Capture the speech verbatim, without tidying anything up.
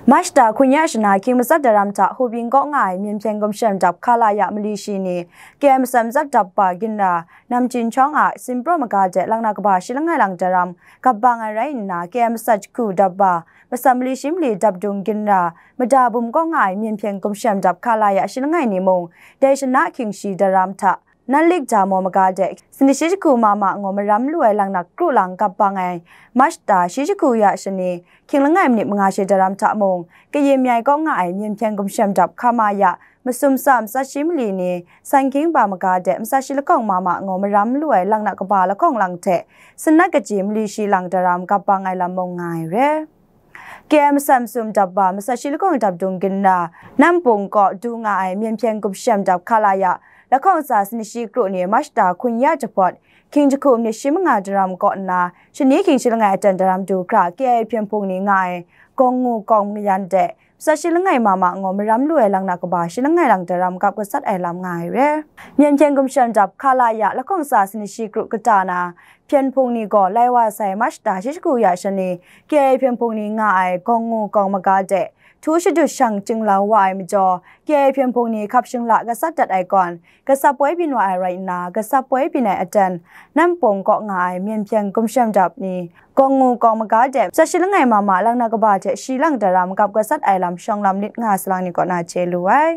Mashta hkun ya shana hkying matsat daram hta Hubing kaw nga ai Myen Hpyen Gumshem Dap Khalaya mali shi ni K M S M matsat dap ba ginra Namjin Chawng a Simpraw maga de laknak kaba shi langai lang daram kap bang ai rai nna, K M S M hku dap ba masat mali shi mali dap dung ginra Mada Bum kaw nga ai Myen Hpyen Gumshem Dap Khalaya shi langai ni mung dai shana hkying shi daram hta Nanlik Jamo maga de, sini shi jahku ma ma ngaw maram lu ai laknak kru lang kap bang ai Mashta shi jahku ya shani, hkying langai minit manga shi daram hta mung, Kayin Myai kaw nga ai Myen Hpyen Gumshem Dap Khalaya masum sa matsat shi mali ni, San Hkying ba maga de, matsat shi lakawng ma ma ngaw maram lu ai laknak kaba lahkawng lang hte, sanat kaji mali shi lang daram kap bang ai lam mung nga ai re. K M S M sum dap ba matsat shi lakawng dap dung ginra, Nampung kaw du nga ai Myen Hpyen Gumshem Dap Khalaya lahkawng sa sini shi kru ni Mashta hkun ya jahpawt, hkying jahku minit shi manga daram kaw nna, shani hkying shi langai aten daram du hkra, K I A hpyen hpung ni nga ai Gawng Ngu Gawng Mayan de, matsat shi langai ma ma ngaw maram lu ai laknak kaba shi langai lang daram kap gasat ai lam nga ai re. Myen Hpyen Gumshem Dap Khalaya lahkawng sa sini shi kru kata na, hpyen hpung ni gaw lai wa sai Mashta shi jahku ya shani, K I A hpyen hpung ni nga ai Gawng Ngu Gawng maga de, htu shadut shang chyinglau wa ai majaw, K I A hpyen hpung ni hkap shingla gasat dat ai gawn, gasap poi byin wa ai rai nna, gasap poi byin ai aten, Nampung kaw nga ai Myen Hpyen Gumshem Dap ni, Gawng Ngu Gawng maga de, matsat shi langai ma ma laknak kaba hte shi lang daram kap gasat ai lam shawng lam lit nga salang ni kaw na chye lu ai.